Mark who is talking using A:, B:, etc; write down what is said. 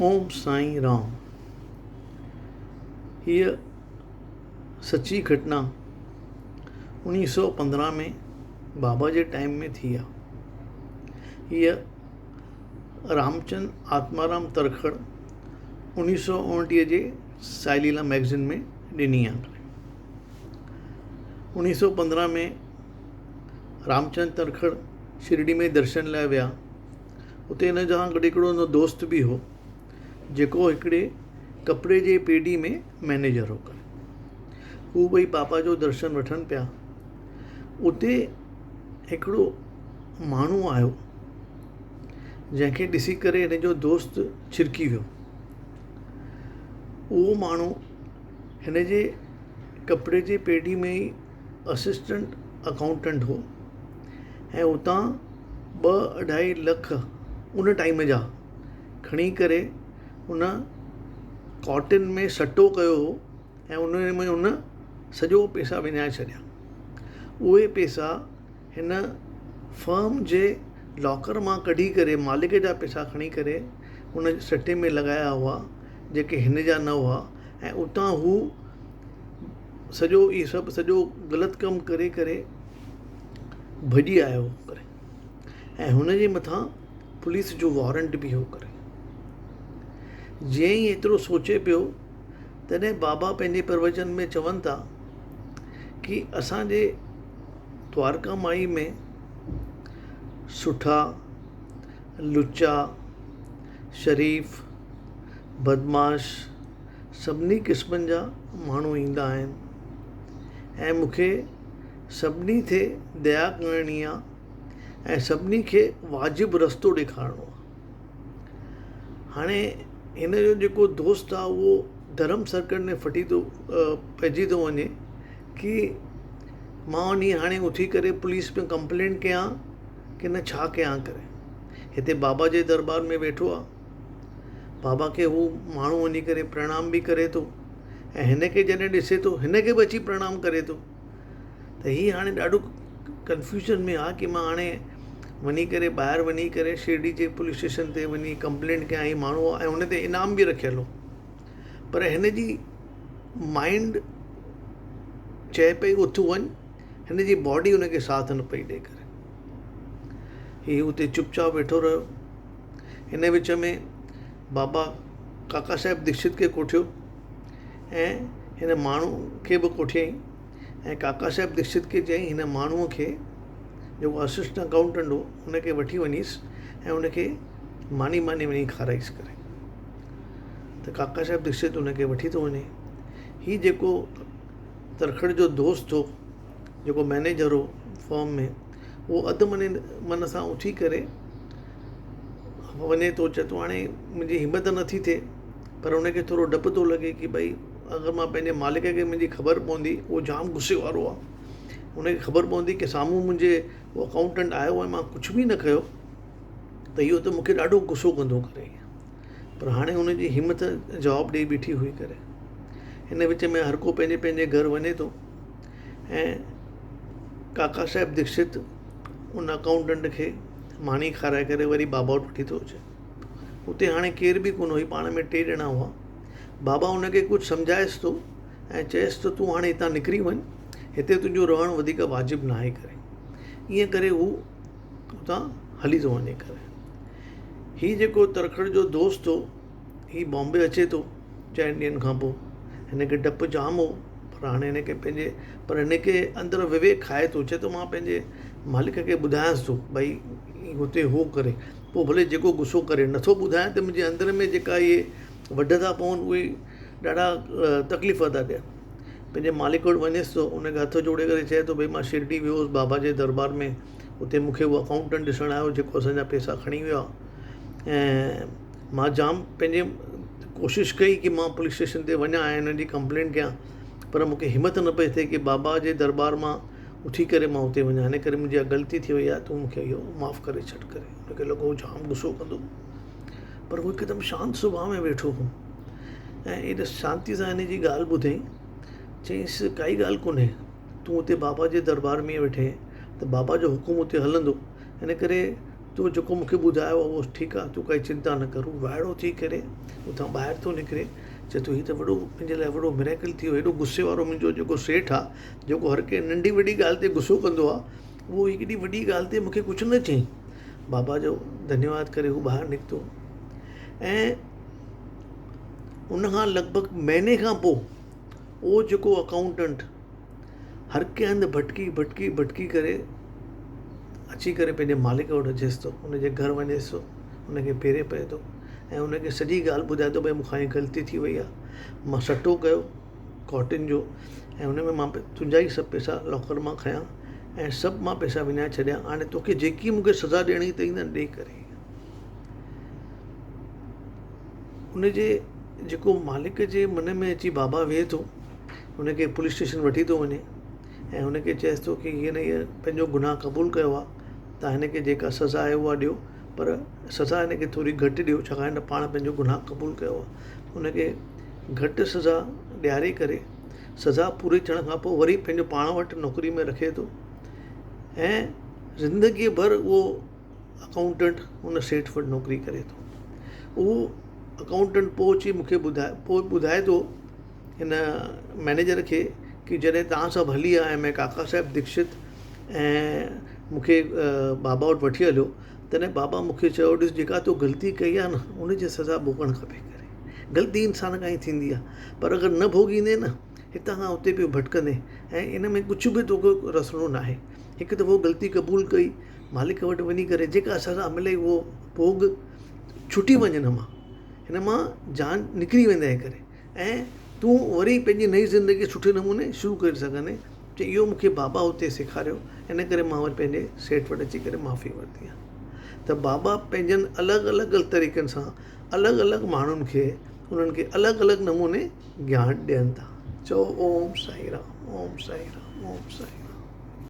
A: اوم سائين رام. هيء سچي گهٽنا اڻويهه سؤ 15 ۾ بابا جي ٽائيم ۾ ٿي آ. هيء رامچند آتمارام ترکڙ 1929 جي سائي ليلا مئگزين ۾ ڏني آ. 1915 ۾ رامچند ترکڙ شرڊي ۾ درشن لاء ويا. اتي هن سان گڏ هڪڙو هن جو دوست به هو جيڪو هڪڙي ڪپڙي جي پيڊي ۾ مئنيجر هو ڪري. هو ٻئي بابا جو درشن وٺن پيا. اتي هڪڙو ماڻهو آيو جنهن کي ڏسي ڪري هن جو دوست ڇرڪي ويو. اهو ماڻهو هن جي ڪپڙي جي پيڊي ۾ ئي اسسٽنٽ اڪائونٽنٽ هو ۽ اتان ٻه اڍائي لک ان ٽائيم جا کڻي ڪري ان ڪاٽن ۾ سٽو ڪيو هو ۽ ان ۾ ان سڄو پئسا وڃائي ڇڏيا. اهي پئسا هن فرم جي لاڪر مان ڪڍي ڪري مالڪ جا پئسا کڻي ڪري ان سٽي ۾ لڳايا هئا جيڪي هن جا نه هئا ۽ اتان هو سڄو اهي سڀ سڄو غلط ڪم ڪري ڪري ڀڄي آيو هو ڪري ۽ هن جي مٿان پوليس جو وارنٽ به هو ڪري. جيئن ئي ايترو سوچي پيو تڏهن بابا پنهنجي پروچن ۾ چون ٿا ڪي اسان جي دوارڪا مائي ۾ سٺا، لچا، شريف، بدمعاش سڀني قسمن جا ماڻهو ايندا آهن ۽ مون کي سڀني تي ديا ڪرڻي آهي ۽ سڀني کي واجب رستو ڏيکارڻو آهي. هاڻي هن جو جيڪو دوست آهي اهو ڌرم سنڪٽ ۾ ڦٽي ٿو پئجي ٿو وڃي ڪي مان وڃي هاڻي اٿي ڪري پوليس ۾ ڪمپلينٽ ڪيان ڪي نه ڇا ڪيان ڪري هتي بابا جي درٻار ۾ ويٺو آهي. بابا کي هو ماڻهو وڃي ڪري پرڻام به ڪري ٿو ۽ هن کي جڏهن ڏسي ٿو هن کي به اچي پرڻام ڪري ٿو ته هي هاڻي ڏاڍو ڪنفيوزن ۾ آ ڪي مان هاڻي وڃي ڪري ٻاهر وڃي ڪري شرڊي جي پوليس اسٽيشن تي وڃي ڪمپلينٽ ڪيان هي ماڻهو ۽ هن تي انعام به رکيل هو پر هن جي مائنڊ چئي پئي اٿ وڃ هن جي باڊي هن کي ساٿ نه پئي ڏي ڪري هي اتي چپ چاپ ويٺو رهيو ان وچ ۾ بابا ڪاڪا صاحب ديڪشت کي ڪوٺيو ۽ هن ماڻهو کي به ڪوٺيائين ۽ ڪاڪا صاحب ديڪشت کي چيائين هن ماڻهوء کي جيڪو اسسٽنٽ اڪائونٽنٽ هو ان کي وٺي وڃيس ۽ ان کي ماني ماني وڃي کارائيس ڪري ته ڪاڪا صاحب ديڪشت ان کي وٺي ٿو وڃي. هي جيڪو ترکڙ جو دوست هو جيڪو مئنيجر هو فرم ۾ اهو اڌ مني من سان اٿي ڪري وڃي ٿو چئي ٿو هاڻي منهنجي همت نٿي ٿئي پر ان کي ٿورو ڊپ ٿو لڳي ڪي ڀئي اگر مان پنهنجي مالڪ کي منهنجي خبر پوندي اهو جام غصي وارو آهي ان کي خبر پوندي ڪي سامهون منهنجي اهو اڪائونٽنٽ آيو ۽ مان ڪجهه به نه ڪيو ته اهو ته مون کي ڏاڍو غصو ڪندو ڪري پر هاڻي ان جي همت جواب ڏئي بيٺي هئي ڪري ان وچ ۾ هر ڪو پنهنجي پنهنجي گهر وڃي ٿو ۽ ڪاڪا صاحب ديڪشت ان اڪائونٽنٽ کي ماني کارائي ڪري وري بابا وٽ وٺي ٿو اچي. اتي هاڻي ڪير به ڪونه هئي پاڻ ۾ ٽي ڄڻا هئا. بابا ان کي ڪجهه سمجهائيس ٿو ۽ چئيس ٿو تون هاڻي هتان نڪري وڃ هتي تنهنجو رهڻ وڌيڪ واجب ناهي ڪري. ائين ڪري هو اتان هلي ٿو وڃي ڪري. هي جيڪو ترکڙ جو دوست هو هي بامبي اچي ٿو چئن ڏينهن کان پوء هن کي ڊپ جام هو پر هاڻي هن کي پنهنجي پر هن کي اندر وويڪ کائي ٿو چئي ٿو مان پنهنجي مالڪ کي ٻڌايانس ٿو ڀئي هتي هو ڪري پوء ڀلي جيڪو غصو ڪري نٿو ٻڌايان ته منهنجي اندر ۾ جيڪا اهي وڍ ٿا پون اهي ڏاڍا تڪليف ٿا ڏين پنهنجي مالڪ وٽ وڃيس ٿو ان کي هٿ جوڙي ڪري چئي ٿو ڀئي مان شرڊي ويو هوس بابا جي دربار ۾ اتي مون کي اهو اڪائونٽنٽ ڏسڻ آيو جيڪو اسان جا پئسا کڻي ويو آهي ۽ مان جام پنهنجي ڪوشش ڪئي ڪي مان پوليس اسٽيشن تي وڃان ۽ انهن جي ڪمپلينٽ ڪيان پر مون کي همت نه پئي ٿئي ڪي بابا جي دربار مان اٿي ڪري مان اتي وڃان ان ڪري منهنجي اها غلطي ٿي وئي آهي تون مون کي اهو معاف ڪري ڇڏ ڪري ان کي لڳو هو جام غصو ڪندو پر هو هڪدم شانت سڀاء ۾ ويٺو هو ۽ ايڏي شانتي سان هن جي ڳالهه ٻڌئي چيائينس ڪائي ڳالهه ڪونهي تون اتي بابا جي دربار ۾ ويٺي ته بابا جو حڪم اتي هلندو ان ڪري تو جيڪو مون کي ٻڌايو آهي اهو ٺيڪ آهي تون ڪائي چنتا نه ڪر. هو وائڙو ٿي ڪري اتان ٻاهر ٿو نڪري چئي ٿو هي ته وڏو منهنجي لاء وڏو مريڪل ٿي ويو هيڏو غصي وارو منهنجو جيڪو سيٺ آهي جيڪو هر ڪنهن ننڍي وڏي ڳالهه تي غصو ڪندو آهي اهو هيڏي وڏي ڳالهه تي مون کي ڪجهه نه چيائين. بابا جو ڌنيواد ڪري هو ٻاهر نڪتو ۽ ان کان لڳ ڀڳ مهيني کان پوءِ اهو جيڪو اڪائونٽنٽ هر ڪنهن هنڌ ڀٽڪي ڀٽڪي ڀٽڪي ڪري اچي ڪري پنهنجي مالڪ وٽ اچيس ٿو ان جي گهر وڃيس ٿو ان کي پيري پئي ٿو ۽ ان کي سڄي ڳالهه ٻڌائي ٿو ڀئي مون کان هي غلطي ٿي وئي آهي مان سٽو ڪيو ڪاٽن جو ۽ ان ۾ مان تنهنجا ئي سڀ پئسا لاڪر مان کنيا ۽ سڀ مان پئسا وڃائي ڇڏيا هاڻي توکي جيڪي مون کي سزا ڏيڻي اٿئي نه ڏي ڪري ان جي جيڪو مالڪ جي من ۾ اچي بابا ويهي ٿو هن کي پوليس اسٽيشن وٺي ٿو وڃي ۽ هن کي چئيس ٿو ڪه هن هيءَ پنهنجو گناهه قبول ڪيو آهي توهان هن کي جيڪا سزا آهي اها ڏيو پر سزا هن کي ٿوري گهٽ ڏيو ڇاڪاڻ هن پاڻ پنهنجو گناهه قبول ڪيو آهي هن کي گهٽ سزا ڏياري ڪري سزا پوري ٿيڻ کان پوءِ وري پنهنجو پاڻ وٽ نوڪري ۾ رکي ٿو ۽ زندگيءَ ڀر اهو اڪائونٽنٽ ان سيٺ وٽ نوڪري ڪري ٿو اهو اڪائونٽنٽ پوءِ اچي مون کي ٻڌائي پوءِ ٻڌائي ٿو هن مئنيجر کي ڪه جڏهن توهان سڀ هلي ويا ۽ ۾ ڪاڪا صاحب دڪشت ۽ مون کي بابا وٽ وٺي هليو تڏهن بابا مون کي چيو ڏس جيڪا تو غلطي ڪئي آهي نه ان جي سزا ڀوڳڻ کپي ڪري غلطي انسان کان ئي ٿيندي آهي پر اگر نه ڀوڳيندي نه هتان کان هتي پيو ڀٽڪندي ۽ ان ۾ ڪجهه به توکي رسڻو نه آهي هڪ دفعو غلطي قبول ڪئي مالڪ وٽ وڃي ڪري جيڪا سزا ملئي اهو ڀوڳ ڇٽي وڃ هن مان هن مان جان نڪري ويندي ڪري ۽ تون وري پنهنجي نئين زندگي سٺي نموني شروع ڪري سگهندين چئي اهو مون کي بابا اتي سيکاريو ان ڪري مان وري پنهنجي سيٺ وٽ اچي ڪري معافي ورتي آهي ته بابا پنهنجن الڳ الڳ طريقن سان الڳ الڳ ماڻهن کي انهن کي الڳ الڳ نموني گيان ڏين ٿا چئو اوم سائين رام اوم سائين رام اوم سائين رام.